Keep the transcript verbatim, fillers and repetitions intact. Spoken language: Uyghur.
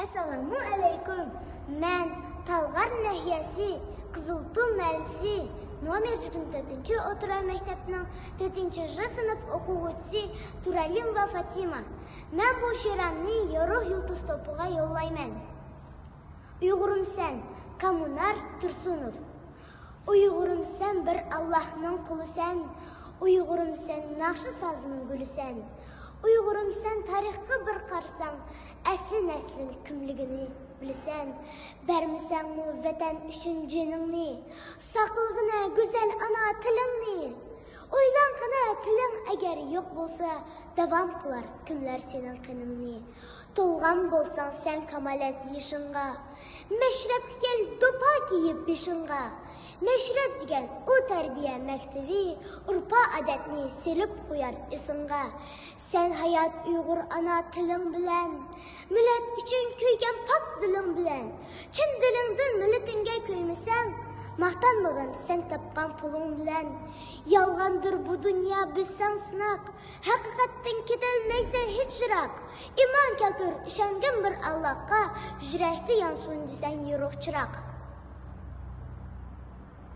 ئەسسالامۇ ئەلەيكۇم. مەن تالغار ناھىيەسى قىزىلتۇ مەھەللىسى نومېر يىگىرمە تۆتىنچى ئوتتۇرا مەكتەپنىڭ تۆتىنچى ژ سىنىپ ئوقۇغۇچىسى تۇرەلىموۋا فاتىمە. مەن بۇ شېئىرىمنى يورۇق يۇلتۇز توپىغا يوللايمەن. ئۇيغۇرۇمسەن، كاممۇنار تۇرسۇنوف. ئۇيغۇرۇمسەن، بىر ئاللاھنىڭ قۇلىسەن. ئۇيغۇرۇمسەن، ناخشا سازنىڭ گۈلىسەن. ئۇيغۇرۇمسەن، تارىخقا بىر قارىساڭ، ئەسلى نەسلىڭ كىملىكىنى بىلىسەن. بەرمىسەڭمۇ ۋەتەن ئۈچۈن جېنىڭنى، ساقلىغىنە گۈزەل ئانا تىلىڭنى. ئويلانغىنە تىلىڭ ئەگەر يوق بولسا، داۋام قىلار كىملەر سېنىڭ قېنىڭنى. تولغان بولساڭ سەن كامالەت يېشىڭغا، مەشرەپكە كەل دوپپا كىيىپ بېشىڭغا. مەشرەپ دېگەن ئۇ تەربىيە مەكتىۋى، ئۇرپا ئادەتنى سېلىپ قويار ئېسىڭغا. سەن ھايات ئۇيغۇر ئانا تىلىڭ بىلەن، مىللەت ئۈچۈن كۆيگەن پاك دىلىڭ بىلەن. چىن دىلىڭدىن مىللىتىڭگە كۆيمىسەڭ، ماختانمىغىن سەن تاپقان پۇلۇڭ بىلەن. يالغاندۇر بۇ دۇنيا بىلسەڭ سىناق، ھەقىقەتتىن كېتەلمەيسەن ھېچ يىراق. ئىمان كەلتۈر، ئىشەنگىن بىر ئاللاغا، يۈرەكتە يانسۇن دېسەڭ يورۇق چىراغ.